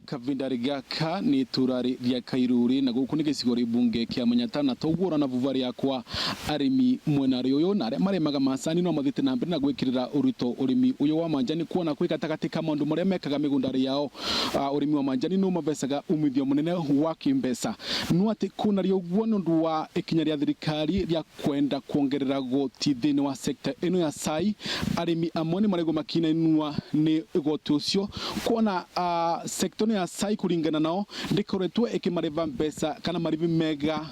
Kavinda gaka nĩ itũra rĩa Kairuri na gũkũ nĩ gĩcigo rĩmbunge kĩa Manyata na toguo ũrona vuva rĩakwa arĩmi mwena ũyũ na arĩa marĩmaga macani no mathiĩte na mbere na gwĩkĩrĩra ũritũ ũrĩmi ũyũ wa manjani kuona kwĩ gatagatĩ ka maũndũ marĩa mekaga mĩgũnda yao ũrĩmi wa manjani nĩ ũmabecaga umithio mũnene wa kĩmbeca no atĩ kũnarĩ ũguo nĩ ũndũ wa ikinya rĩa thirikari rĩa kwenda kuongerera goti thĩinĩ wa sekta ĩno ya cai arĩmi amwe nĩ maraigua makinainua nĩ goti ũcio kuona sekta ĩno ya cai kũringana nao ndĩkoretwo ĩkĩmarĩva mbeca kana marĩvi mega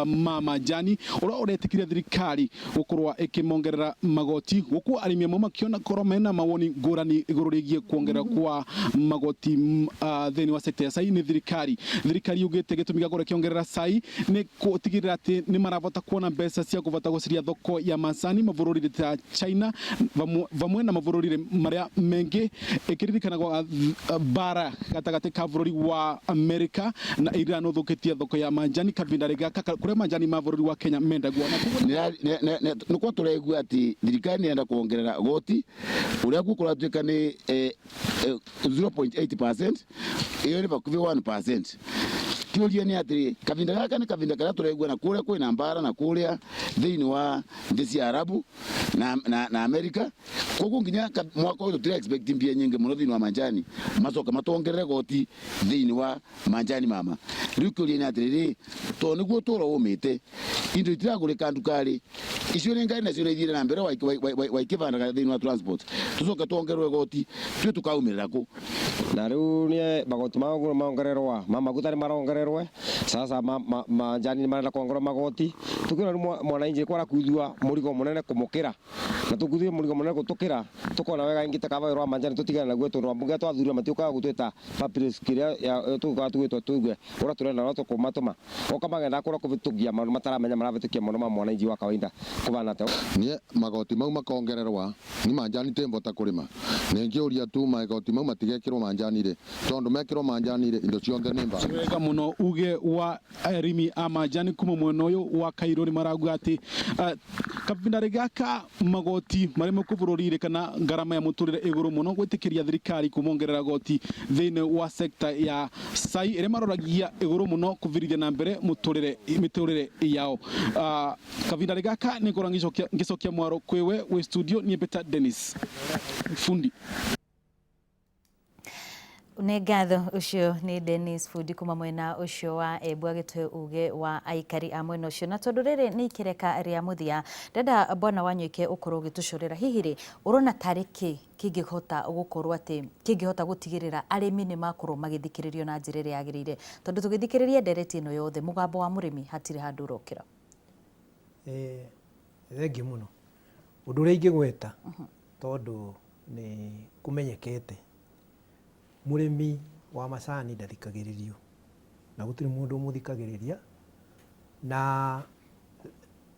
ma manjani ũrĩa ũretĩkĩria thirikari gũkorwo ĩkĩmongerera magoti gũkũ arĩmi amwe makĩona korwo mena mawoni ngũrani igũrũ rĩgiĩ kuongerera kwa magoti thĩinĩ wa sekta ya cai nĩ thirikari. Thirikari yugĩte gĩtũmi gĩa gũkorwo ĩkĩongerera cai nĩ gũtigĩrĩra atĩ nĩ marabota kuona mbeca cia kũbota gũciria thoko ya macani mabũrũri ta China vamwe na mabũrũri marĩa mengĩ ĩkĩririkanagwo mbara gatagatĩ ka bũrũri wa Amerika na Iran ũthũkĩtie thoko ya manjani kavinda gaka kũrĩa manjani ma bũrũri wa Kenya mendagwo na Nĩkwo tũraigua atĩ thirikari nĩ ĩrenda kuongerera goti ũrĩa kuo kũratuĩka nĩ 0.8%, ĩyo nĩ bakuhĩ 1%. Kĩũria nĩ atĩrĩ, kavinda gaka nĩ kavinda karĩa tũraigua na kũrĩa kwĩna mbara na kũrĩa thĩinĩ wa nthĩ cia Arabu na Amerika, koguo nginya mwaka ũyũ tũtira expect mbia nyingĩ mũno thĩinĩ wa manjani, macoke matuongerere goti thĩinĩ wa manjani mama. Rĩu kĩũria nĩ atĩrĩrĩ, tondũ nĩguo ũtũũro ũmĩte, indo itiragũrĩka nduka-rĩ, icio nĩ ngari nacio nĩ ithiire na mbere waikĩbandaga thĩinĩ wa transport, tũcoke tuongererwo goti, ithuĩ tũkaumĩrĩra kũ? Na rĩu nĩ magoti maongererwa ma maguta nĩ marongererwe sasa manjani nĩ marenda kuongererwo magoti tukiona rĩu mwananchi kwarakuithua mũrigo mũnene kũmũkĩra na tũkuithie mũrigo mũnene gũtũkĩra tukona wega ingĩ ta kaba wa manjani tũtigane naguo tondũ ambunge twathurire matiũkaga gũtwĩta papyrus kĩrĩa tũgũkaga tũgwĩtwo tũigue ũrĩa tũrenda no tũkũmatũma oka magenda kũrĩa kũhĩtũkia maũndũ mataramenya marahĩtũkia maũndũ ma mwananchi wa kawaida kũbana atĩa. Niĩ magoti mau makongererwa ni manjani timbota kurima ningiuria tu magoti mau matigekirwo manjani ri tondu mekirwo manjani ri indo cionthe ni mbara. Wega muno uge wa arimi a manjani kuma mwena uyu wa Kairũ nĩ marauga atĩ kavinda gaka magoti marĩa mekũ bũrũri-rĩ kana ngarama ya mũtũrĩre igũrũ mũno gwĩtĩkĩria thirikari kũmongerera goti thĩinĩ wa sekta ya cai ĩrĩa maroragia igũrũ mũno kũvirithia na mbere mũtũrĩre mĩtũrĩre yao. Kavinda gaka nĩ ngorwo ngĩcokia mwaro kwĩwe wĩ studio niĩ Peter Dennis Fundi. Nĩ ngatho ũcio nĩ Dennis Fundi kuma mwena ũcio wa Embu agĩtũhe uge wa aikari a mwena ũcio. Na tondũ rĩrĩ nĩ ikereka rĩa mũthia, ndĩrenda Bwana Wanyoike ũkorwo ũgĩtũcorera hihi rĩ, ũrona tarĩ kĩ kĩngĩhota gũkorwo atĩ kĩngĩhota gũtigĩrĩra arĩmi nĩ makorwo magĩthikĩrĩrio na njĩra ĩrĩa yagĩrĩire? Tondũ tũgĩthikĩrĩria ndereti ĩno yothe mũgambo wa mũrĩmi hatirĩ handũ ũrokĩra. Thengiũ mũno. Ũndũ ũrĩa ingĩgweta tondũ nĩ kũmenyekete mũrĩmi wa macani ndathikagĩrĩrio na gũtirĩ mũndũ ũmũthikagĩrĩria, na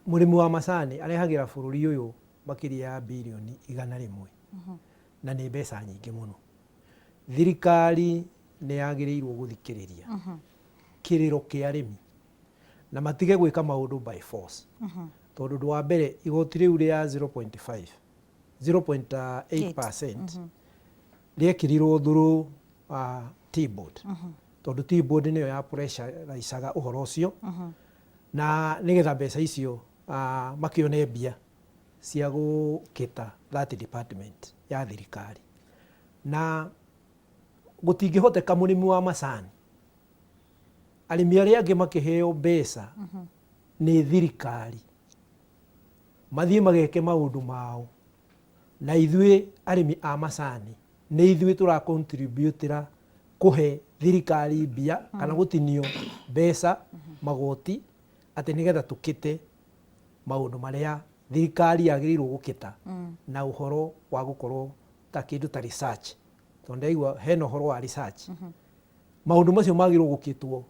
mũrĩmi wa macani arehagĩra bũrũri ũyũ makĩria ya birioni 100 na nĩ mbeca nyingĩ mũno. Thirikari nĩ yagĩrĩirwo gũthikĩrĩria kĩrĩro kĩa arĩmi na matige gwĩka maũndũ by force, tondũ ũndũ wa mbere igoti rĩu rĩa 0.5 0.8% rĩekĩrirwo through Tea Board, tondũ Tea Board nĩyo ya pressurizaga ũhoro ũcio na nĩgetha mbeca icio makĩone mbia cia gũkĩta that department ya thirikari. Na gũtingĩhoteka mũrĩmi wa macani arĩmi arĩa angĩ makĩheo mbeca nĩ thirikari mathiĩ mageke maũndũ mao, na ithuĩ arĩmi a macani nĩ ithuĩ tũra contributĩra kũhe thirikari mbia kana gũtinio mbeca magoti atĩ nĩgetha tũkĩte maũndũ marĩa thirikari yagĩrĩirwo gũkĩta na ũhoro wa gũkorwo ta kĩndũ ta research, tondũ ndaigua hena ũhoro wa research. Maũndũ macio magĩrĩirwo gũkĩtwo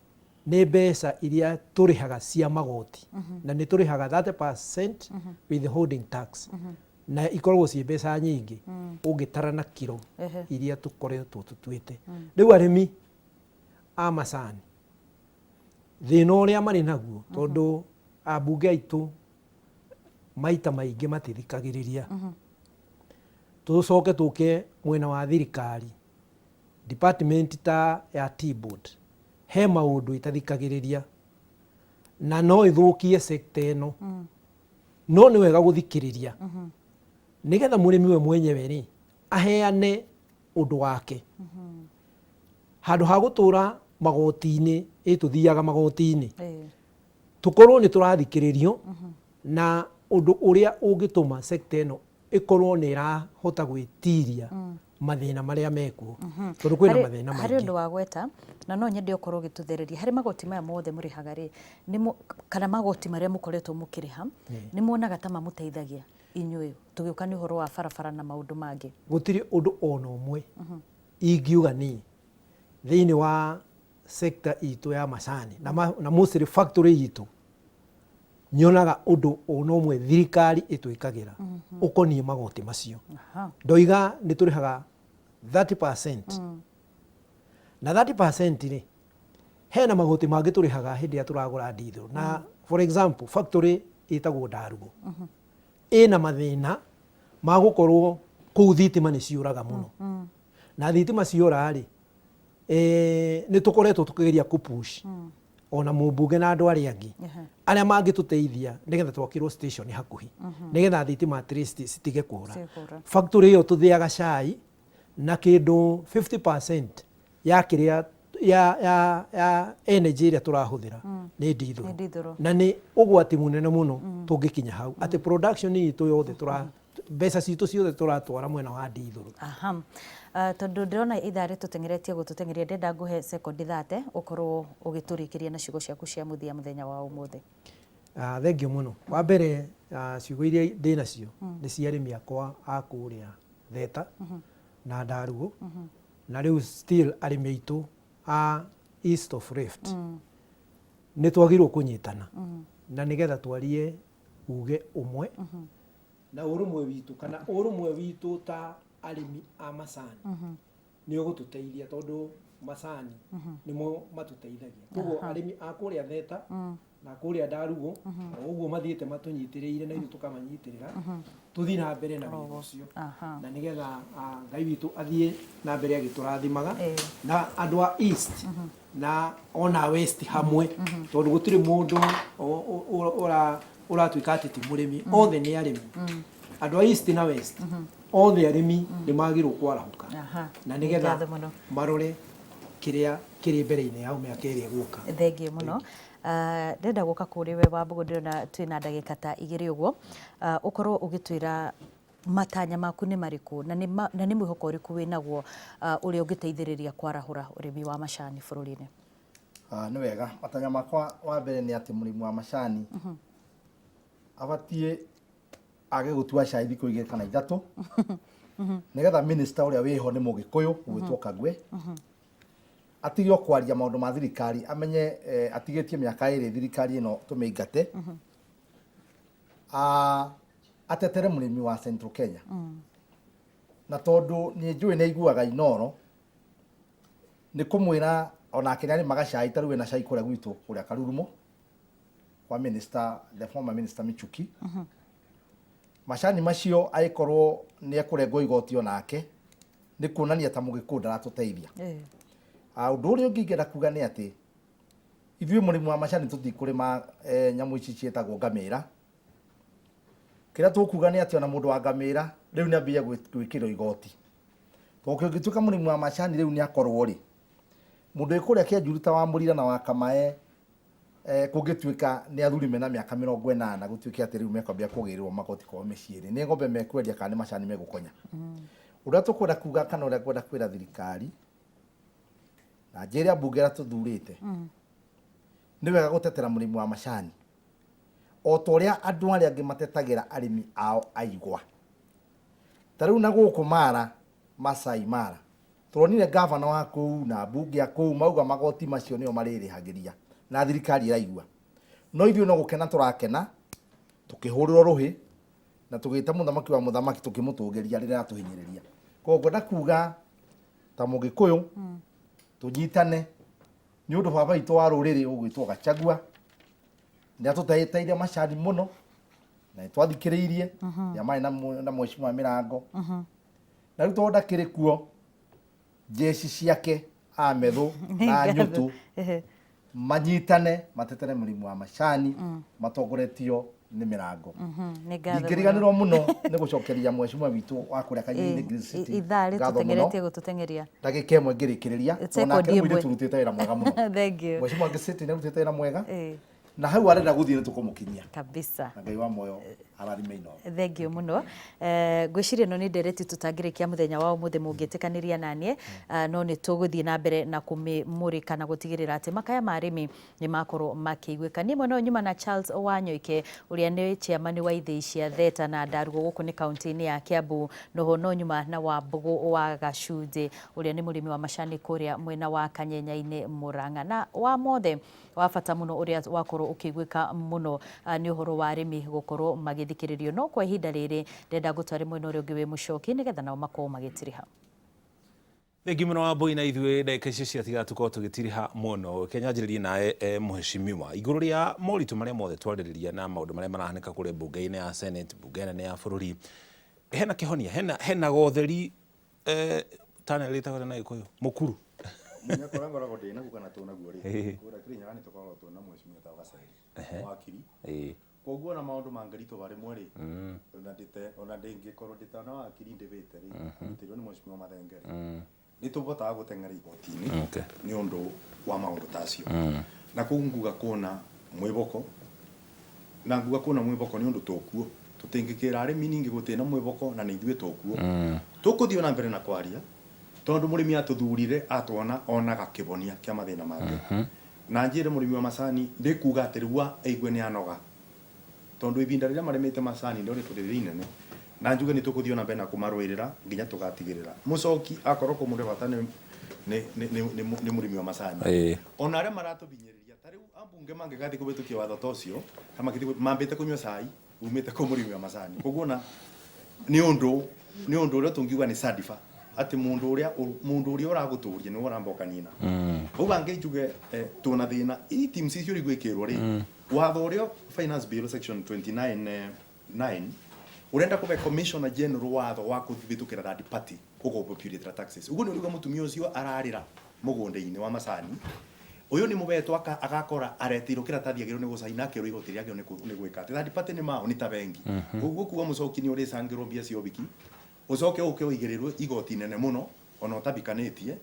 nĩ mbeca iria tũrĩhaga cia magoti, na nĩ tũrĩhaga 30% withholding tax, na ikoragwo ciĩ mbeca nyingĩ ũngĩtara na kiro iria tũkoretwo tũtuĩte. Rĩu arĩmi a macani thĩna ũrĩa marĩ naguo, tondũ ambunge aitũ maita maingĩ matithikagĩrĩria, tũcoke tũke mwena wa thirikari. Department ta ya Tea Board he maũndũ ĩtathikagĩrĩria na no ĩthũkie sector ĩno. No nĩ wega gũthikĩrĩria nĩgetha mũrĩmi we mwenyewe rĩ aheane ũndũ wake handũ ha gũtũra magoti-inĩ, ĩ tũthiaga magoti-inĩ, tũkorwo nĩ tũrathikĩrĩrio na ũndũ ũrĩa ũngĩtũma sector ĩno ĩkorwo nĩ ĩrahota gwĩtiria mathĩna marĩa mekuo, tondũ kwĩna mathĩna Harĩ maingĩ. Ũndũ wa gweta na no nyende ũkorwo ũgĩtũthereria harĩ magoti maya mothe mũrĩhaga rĩ, kana magoti marĩa mũkoretwo mũkĩrĩha, nĩ muonaga ta mamũteithagia inyuĩ, tũgĩũka nĩ ũhoro wa barabara na maũndũ mangĩ? Gũtirĩ ũndũ ona ũmwe ingiuga niĩ thĩinĩ wa sector itũ ya macani na mostly factory itũ nyonaga ũndũ ona ũmwe thirikari ĩtwĩkagĩra ũkoniĩ magoti macio. Ndoiga nĩ tũrĩhaga 30%, na 30% rĩ, hena magoti mangĩ tũrĩhaga hĩndĩ ĩrĩa tũragũra ndithũrũ. Na for example, factory ĩtagwo Ndarugo ĩna mathĩna ma gũkorwo kũu thitima nĩ ciũraga mũno, na thitima ciora rĩ, nĩ tũkoretwo tũkĩgeria kũ push ona mũmbunge na andũ arĩa angĩ arĩa mangĩtũteithia nĩgetha twakĩrwo station hakuhĩ, nĩgetha thitima at least citige kũra. Citige kũra. Factory ĩyo tũthĩaga cai na kĩndũ 50% ya kĩrĩa ya energy ĩrĩa tũrahũthĩra nĩ ndithũrũ. Nĩ ndithũrũ. Na nĩ ũgwati mũnene mũno tũngĩkinya hau atĩ production itũ yothe tũra mbeca citũ ciothe tũratwara mwena wa ndithũrũ. Aha. Tondũ ndĩrona ithaa rĩtũteng'eretie gũtũteng'eria, ndĩrenda ngũhe sekondi 30 ũkorwo ũgĩtũrĩkĩria na ciugo ciaku cia mũthia mũthenya wa ũmũthĩ. Thengiũ mũno. Wa mbere, ciugo iria ndĩ nacio nĩ cia arĩmi akwa a kũrĩa Theta na Ndarugo, na rĩu still arĩmi aitũ a East of Rift. Nĩ twagĩrĩirwo kũnyitana na nĩgetha twarie uge ũmwe na ũrũmwe witũ, kana ũrũmwe witũ ta arĩmi a macani nĩ ũgũtũteithia, tondũ macani nĩmo matũteithagia. Koguo arĩmi a kũrĩa Theta na kũrĩa Ndarugo, o ũguo mathiĩte matũnyitĩrĩire na ithuĩ tũkamanyitĩrĩra, tũthiĩ na mbere na wĩra ũcio na nĩgetha Ngai witũ athiĩ na mbere agĩtũrathimaga na andũ a East na ona West hamwe, tondũ gũtirĩ mũndũ ũratuĩka atĩ ti mũrĩmi, othe nĩ arĩmi. Andũ a East na West othe arĩmi nĩ magĩrĩirwo kwarahũka na nĩgetha Ngatho mũno. marore kĩrĩa kĩrĩ mbere-inĩ yao mĩaka ĩrĩa ĩgũka. Thengiũ mũno. Ndĩrenda gũka kũrĩ we Wambũgũ, ndĩrona twĩna ndagĩka ta 2 ũguo, ũkorwo ũgĩtwĩra matanya maku nĩ marĩkũ na nĩ mwĩhoko ũrĩkũ wĩnaguo ũrĩa ũngĩteithĩrĩria kwarahũra ũrĩmi wa macani bũrũri-inĩ. Nĩ wega. Matanya makwa wa mbere nĩ atĩ mũrĩmi wa macani abatiĩ age gũtua cai thikũ 2 kana 3, nĩgetha minister ũrĩa wĩho nĩ Mũgĩkũyũ ũgwĩtwo Kagwe atige o kwaria maũndũ ma thirikari, amenye atigĩtie mĩaka 2 thirikari ĩno tũmĩingate, atetere mũrĩmi wa Central Kenya. Na tondũ nĩ njũĩ nĩ aiguaga Inoro, nĩ kũmwĩra onake nĩ arĩmaga cai, ta rĩu ena cai kũrĩa gwitũ kũrĩa Karurumo kwa minister, the former minister Michuki. Macani macio agĩkorwo nĩ ekũrengwo igoti onake, nĩ kuonania ta Mũgĩkũyũ ndaratũteithia. Ũndũ ũrĩa ũngĩ ingĩenda kuga nĩ atĩ ithuĩ mũrĩmi wa macani tũtikũrĩma nyamũ ici ciĩtagwo ngamĩra. Kĩrĩa tũkuga nĩ atĩ ona mũndũ wa ngamĩra rĩu nĩ ambĩrĩria gwĩkĩrwo igoti, tondũ kĩngĩtuĩka mũrĩmi wa macani rĩu nĩ akorwo rĩ, mũndũ wĩ kũrĩa Kĩanjuru ta wa Mũrira na wa Kamae, kũngĩtuĩka nĩ athuri mena mĩaka 80, gũtuĩke atĩ rĩu mekwambia kũgĩrĩrwo magoti kwao mĩciĩ rĩ, nĩ ng'ombe mekwendia kana nĩ macani megũkonya? Ũrĩa tũkwenda kuga kana ũrĩa ngwenda kwĩra thirikari na njĩre ambunge arĩa tũthurĩte, nĩ wega gũtetera mũrĩmi wa macani o ta ũrĩa andũ arĩa angĩ matetagĩra arĩmi ao aigwa. Ta rĩu na gũkũ Mara, Masai Mara, tũronire gavana wa kũu na mbunge a kũu mauga magoti macio nĩo marĩrĩhagĩria na thirikari ĩraigua. No ithuĩ no gũkena tũrakena tũkĩhũrĩrwo rũhĩ na tũgĩta mũthamaki wa mũthamaki tũkĩmũtũgĩria rĩrĩa aratũhinyĩrĩria. Koguo ngwenda kuga ta Mũgĩkũyũ tũnyitane nĩ ũndũ baba witũ wa rũrĩrĩ ũgwĩtwo Gachagua nĩ atũteiteire macani mũno na nĩ twathikĩrĩirie rĩrĩa marĩ na mheshimiwa Mĩrango, na rĩu tondũ ndakĩrĩ kuo. Jeci ciake a Methu na Nyutu manyitane matetere mũrĩmi wa macani matongoretio nĩ mĩrango. Nĩ ngatho. Ndingĩriganĩrwo mũno nĩ gũcokeria mheshimiwa witũ wa kũrĩa Kanyuinĩ Green City Ithaa ngatho mũno. rĩtũtengeretie gũtũtengeria. Ndagĩka ĩmwe ngĩrĩkĩrĩria, Sekondi onake nĩ ĩmwe. mũirĩtu ũrutĩte wĩra mwega mũno. Thank you. Mheshimiwa Green City nĩ arutĩte wĩra mwega na hau arenda gũthiĩ nĩ tũkũmũkinyia. Kabisa. Na Ngai wa muoyo arathime Inooro. Thank you muno. Ngwĩciria ĩno nĩ ndereti tũtangĩrĩkia mũthenya wa ũmũthĩ mũngĩtĩkanĩria naniĩ, no nĩ tũgũthiĩ na mbere na kũmĩmũrĩka na gũtigĩrĩra atĩ makaya ma arĩmi nĩ makorwo makĩiguĩka. Niĩ mwena ũyũ nyuma na Charles Wanyoike ũrĩa nĩ chairman wa ithĩi cia Theta na Ndarugo gũkũ nĩ kaunti-inĩ ya Kiambu, noho no nyuma na Wambũgũ wa Gacunjĩ ũrĩa nĩ mũrĩmi wa macani kũrĩa mwena wa Kanyenya-inĩ Mũrang'a. Na wa mothe wa bata mũno ũrĩa wakorwo ũkĩiguĩka mũno nĩ ũhoro wa arĩmi gũkorwo magĩthikĩrĩrio, no kwa ihinda rĩrĩ ndĩrenda ngũtware mwena ũrĩa ũngĩ wĩ mũcoki nĩgetha nao makorwo magĩtiriha. Thengi mũno Wambui, na ithuĩ ndagĩka icio ciatigara tũkorwo tũgĩtiriha mũno. Kenya njĩrĩrie nawe mũheshimiwa igũrũ rĩa moritũ marĩa mothe twarĩrĩria na maũndũ marĩa marahanĩka kũrĩa mbunge-inĩ ya Senate, mbunge nene ya bũrũri, hena kĩhonia, hena gotheri tana rĩtagwo na Gĩkũyũ mũkuru. Munya kũrĩa ngoragwo ndĩ naguo kana tũnaguo rĩ, kũrĩa Kĩrĩnyaga nĩ tũkoragwo twĩna mheshimiwa ta Gaceri wakiri. Koguo ona maũndũ mangĩritũha rĩmwe rĩ, ona ndĩte ona ndĩngĩkorwo ndĩtana wakiri ndĩbĩte rĩ, ndĩrwo nĩ mheshimiwa Mathenge rĩ, nĩ tũbotaga gũteng'era igoti-inĩ nĩ ũndũ wa maũndũ ta acio. Na kũu nguga kũna mwĩboko, na nguga kũna mwĩboko nĩ ũndũ tũkuo tũtingĩkĩra arĩmi ningĩ gũtĩ na mwĩboko, na nĩ ithuĩ tũkuo tũkũthiĩ na mbere na kwaria tondũ mũrĩmi atũthurire atwona onaga kĩbonia kĩa mathĩna make. Na njĩre mũrĩmi wa macani ndĩkuga atĩ rĩu aigue nĩ anoga, tondũ ibinda rĩrĩa marĩmĩte macani ndio rĩtũ rĩrĩ inene, na njuge nĩ tũkũthiĩ na mbere na kũmarũĩrĩra nginya tũgatigĩrĩra mũcoki akorwo kũ mũndũ bata nĩ mũrĩmi wa macani. Ona arĩa maratũbinyĩrĩria ta rĩu ambunge mangĩgathiĩ kũhĩtũkia watho ta ũcio mambĩte kũnyua cai umĩte kũ mũrĩmi wa macani, koguo na nĩ ũndũ ũrĩa tũngiuga nĩ sadifa atĩ mũndũ ũrĩa ũragũtũria nĩwe ũramba ũkanina. Hau bangĩ njuge tũna thĩna i teams icio igwĩkĩrwo rĩ, watho ũrĩa finance bill section 29(9) ũrenda kũbe commissioner general watho wa kũhĩtũkĩra third party ũgũ taxes. Ũguo nĩ ũruga mũtumia ũcio ararĩra mũgũnda-inĩ wa macani, ũyũ nĩ mũbetwo agakora aretirwo kĩratathi agĩrĩirwo nĩ gũcaina akĩrwo igoti rĩrĩa agĩrĩirwo nĩ gwĩka atĩ third party nĩ mao nĩ ta bengi. Ũguo kuga mũcoki nĩ ũrĩcangĩrwo mbia cia ũbiki, ũcoke ũke ũigĩrĩrwo igoti inene mũno ona ũtabikanĩtie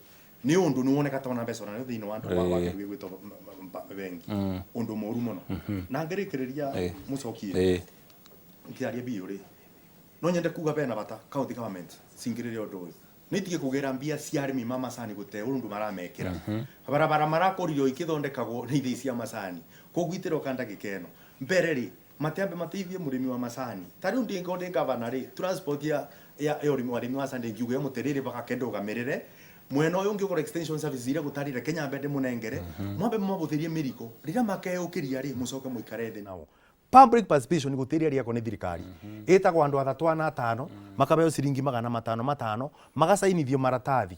nĩ ũndũ nĩ woneka ta ona mbeca ona thĩinĩ wa andũ wa kĩndũ gĩgwĩtwo bengi, ũndũ mũru mũno. Na ngĩrĩkĩrĩria mũcoki ngĩaria biũ rĩ, no nyende kuga bena bata county government cingĩrĩre ũndũ ũyũ, nĩ itige kũgĩra mbia cia arĩmi ma macani gũte ũndũ maramekĩra barabara marakũririo ikĩthondekagwo nĩ ithĩi cia macani, koguo itĩroka ndagĩka ĩno mbere rĩ matiambe mateithie mũrĩmi wa macani. Ta rĩu ndĩngĩkorwo ndĩ gavana rĩ, transport ya ũrĩmi wa arĩmi wa macani ndĩngiuga ĩmũtĩrĩrĩ baka ndũgamĩrĩre mwena ũyũ ũngĩ ũkorwo extension services iria gũtarĩre Kenya mbe ndĩmũnengere mwambe mwabũthĩrie mĩrigo rĩrĩa makeyũkĩria rĩ, mũcoke mũikare thĩ nao. Public participation gũtĩria rĩakwo nĩ thirikari ĩtagwo andũ athatũ ana atano makabeo ciringi 500 500 magacainithio maratathi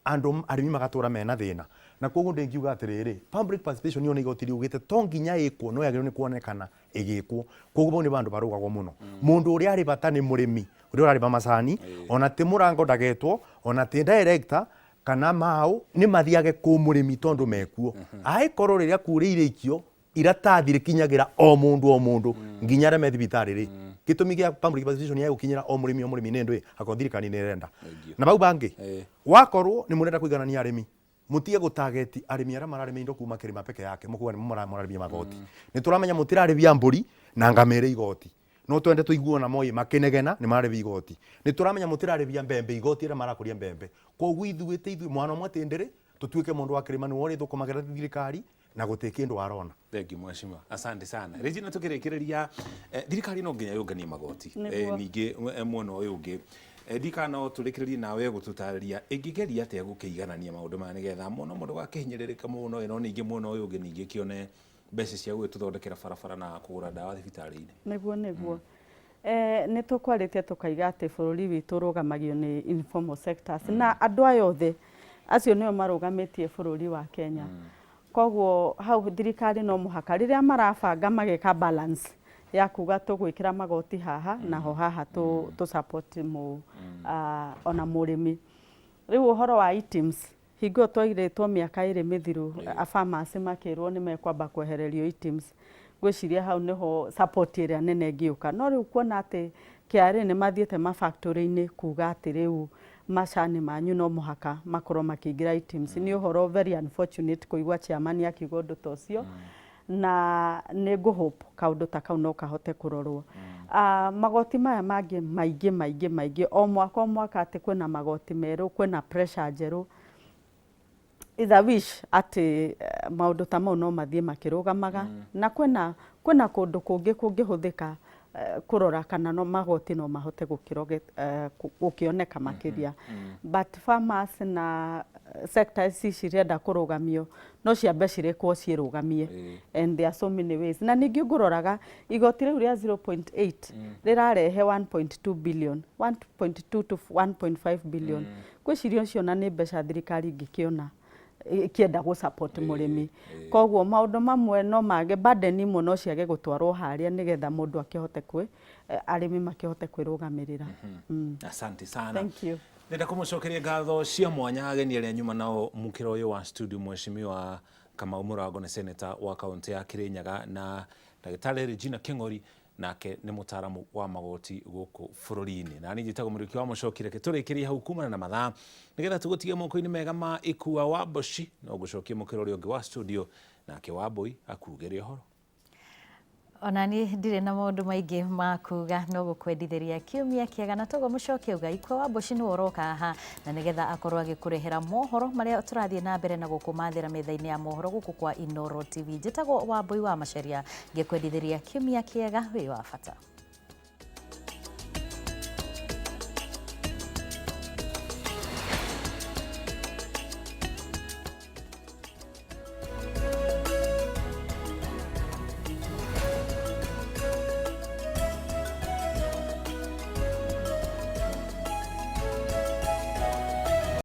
andũ arĩmi magatũra mena thĩna. Na koguo ndĩngiuga atĩrĩrĩ, public participation yo nĩ igoti riugĩte to nginya ĩkwo no yagĩrĩirwo nĩ kuonekana ĩgĩkwo. Koguo bau nĩ bandũ barũgagwo mũno. Mũndũ ũrĩa arĩ bata nĩ mũrĩmi ũrĩa ũrarĩma macani, ona ti mũrango ndagetwo, ona ti director kana mao nĩ mathiage kũ mũrĩmi tondũ mekuo. Angĩkorwo rĩrĩa kurĩire ikio iratathi rĩkinyagĩra o mũndũ o mũndũ nginya arĩa me thibitarĩ rĩ, gĩtũmi gĩa public participation ya gũkinyĩra o mũrĩmi o mũrĩmi nĩ ndũĩ akorwo thirikari nĩ ĩrenda. Na bau bangĩ wakorwo nĩ mũrenda kũiganania arĩmi, mũtige gũtageti arĩmi arĩa mararĩma indo kuma kĩrĩma peke yake, mũkuga nĩ mũrarĩmia magoti. Nĩ tũramenya mũtirarĩbia mbũri na ngamĩra igoti, no twende tũigue ona moi makĩnegena nĩ mararĩbia igoti. Nĩ tũramenya mũtirarĩbia mbembe igoti ĩrĩa marakũria mbembe. Koguo ithuĩ ti ithuĩ mwana ũmwe atĩ ndĩrĩ tũtuĩke mũndũ wa kĩrĩma nĩwe ũrĩthũkũmagĩra thirikari na gũtirĩ kĩndũ arona. Thank you mheshimiwa, asante sana. Regina, tukĩrĩkĩrĩria thirikari no nginya yũnganie magoti ningĩ mwena ũyũ ũngĩ ndikana no tũrĩkĩrĩrie nawe gũtũtarĩria ĩngĩgeria atĩa gũkĩiganania maũndũ maya nĩgetha mũno mũndũ gakĩhinyĩrĩrĩka mũno no ningĩ mwena ũyũ ũngĩ ningĩ kĩone mbeca cia gũgĩtũthondekera barabara na kũgũra ndawa thibitarĩ-inĩ. Nĩguo nĩ tũkwarĩtie tũkaiga atĩ bũrũri witũ ũrũgamagio nĩ informal sectors na andũ aya othe acio nĩo marũgamĩtie bũrũri wa Kenya. Koguo hau thirikari no mũhaka rĩrĩa marabanga mageka balance ya kuga tũgwĩkĩra magoti haha naho haha tũ support ona mũrĩmi. Rĩu ũhoro wa items, hingo ĩyo twairĩtwo mĩaka ĩrĩ mĩthiru, a farmers makĩrwo nĩ mekwamba kwehererio items. Ngwĩciria hau nĩho support ĩrĩa nene ĩngĩũka. No rĩu kuona atĩ KRA nĩ mathiĩte ma factory-inĩ kuga atĩ rĩu macani manyu no mũhaka makorwo makĩingĩra items, nĩ ũhoro very unfortunate kũigua chairman akiuga ũndũ ta ũcio, na nĩ ngũ hope kaũndũ ta kau no kahote kũrorwo. Magoti maya mangĩ maingĩ maingĩ maingĩ, o mwaka o mwaka atĩ kwĩna magoti merũ, kwĩna pressure njerũ. Is a wish atĩ maũndũ ta mau no mathiĩ makĩrũgamaga, na kwĩna kũndũ kũngĩ kũngĩhũthĩka kũrora kana no magoti no mahote gũkĩoneka makĩria. But farmers na sector ici cirenda kũrũgamio no ciambe cirekwo ciĩrũgamie, and there are so many ways. Na ningĩ ngũroraga igoti rĩu rĩa 0.8 rĩrarehe 1.2 billion, 1.2 to 1.5 billion. Ngwĩciria ũcio na nĩ mbeca thirikari ingĩkĩona ĩkĩenda gũ support mũrĩmi. Koguo maũndũ mamwe no mage burden imwe no ciage gũtwarwo harĩa nĩgetha mũndũ akĩhote kwĩ arĩmi makĩhote kwĩrũgamĩrĩra. Asante sana. Thank you. Ndenda kũmũcokeria ngatho cia mwanya ageni arĩa nyuma nao mũkĩra ũyũ wa studio, Mheshimiwa Kamau Mũrango nĩ senator wa kaunti ya Kirinyaga, na ndagĩtarĩ Regina King'ori nake nĩ mũtaaramu wa magoti gũkũ bũrũri-inĩ. Na niĩ njĩtagwo Mũrĩki wa Mũcoki, reke tũrĩkĩrie hau kumana na mathaa nĩgetha tũgũtige moko-inĩ mega ma Ikua wa Mboci, no ngũcokie mũkĩra ũrĩa ũngĩ wa studio nake Wambui akugĩre ũhoro. Ona niĩ ndirĩ na maũndũ maingĩ ma kuga, no gũkwendithĩria kiumia kĩega, na toguo mũcoke uga Ikua wa Mboci nĩwe ũroka haha na nĩgetha akorwo agĩkũrehera mohoro marĩa tũrathiĩ na mbere na gũkũmathĩra metha-inĩ ya mohoro gũkũ kwa Inooro TV. Njĩtagwo Wambui wa Macharia, ngĩkwendithĩria kiumia kĩega, wĩ wa bata.